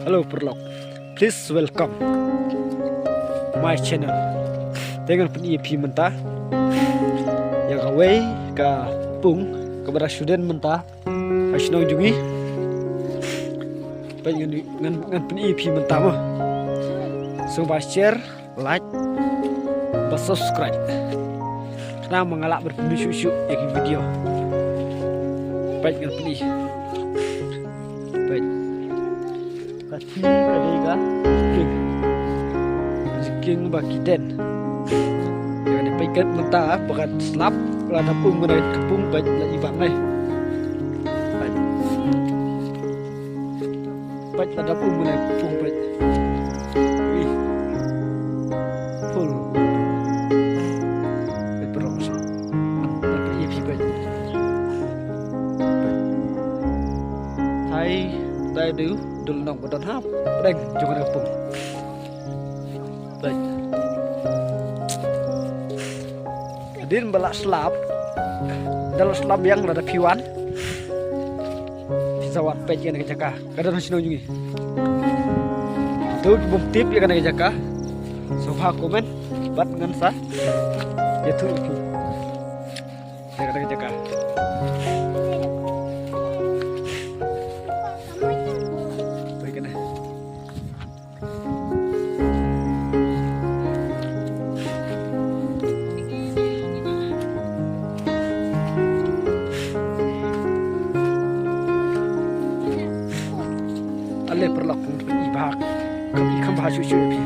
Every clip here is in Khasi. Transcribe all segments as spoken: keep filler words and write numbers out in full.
Hello paralok. Please welcome my channel. Te ngan pyni ïa phi mynta ïa kawei ka pung kaba da shu don mynta ha shnong jong ngi. Peit ngan, ngan, ngan pyni ïa phi mynta mo. Sngewbha share, like bad subscribe. Khnang ba nga lah ban pyni shuh shuh ïa ki video. Peit ngan pyni. Peit. Ka thie ka dei ka jingkieng. Jingkieng ba ki den. Ïa kane peit, kat mynta ba kan slap, lada pung mynta ka pung, peit la i bang ne. Peit. Peit lada pung mynta ka pung, peit. Ih. Full. Peit paralok. Peit, peit, peit. Peit. Thai, thai du. Dul nong ba don hapdeng jong ka pung. Peit. Hadien ba la slap. Da la slap biang, lada phi wan, phin sa wan peit ïa kane ka jaka. Ka don ha shnong jong ngi. To ki bym tip ïa kane ka jaka, sngewbha comment bad ngan sa ïathuh ïa phi. Ïa kane ka jaka. Peit kane. Ale paralok, i bhak. Kham, kham bha shuh shuh ïa phi.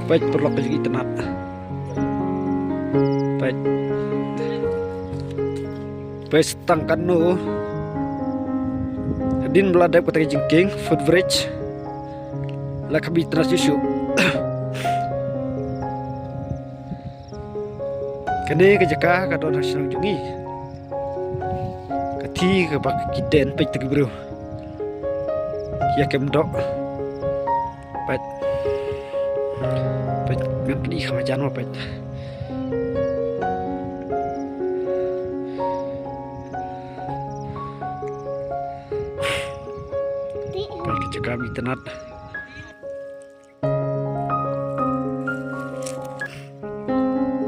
Peit paralok, ka jingitynnat. Peit. Peit tang katno. Hadien ba la dep kata ka jingkieng footbridge, la kham itynnat shuh shuh. Kane ka jaka ka don ha shnong jong ngi. Ka thie kaba ki den, peit, te ki briew ki ïa kem doh. Peit. Peit, ngan pyni kham hajan mo, peit. Peit ka jaka ba itynnat.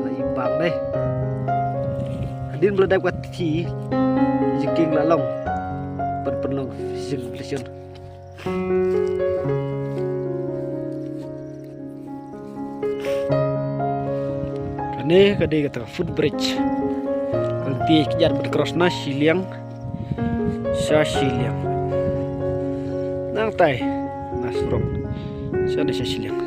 La i bang dei. Hadien ba la dep ka thie, jingkieng la long. Pyn, pynlong jingpyllait. Kane ka dei kata ka footbridge. Ka lynti kjat bad cross na shiliang sha shiliang. Nangtai na surok shane sha shiliang.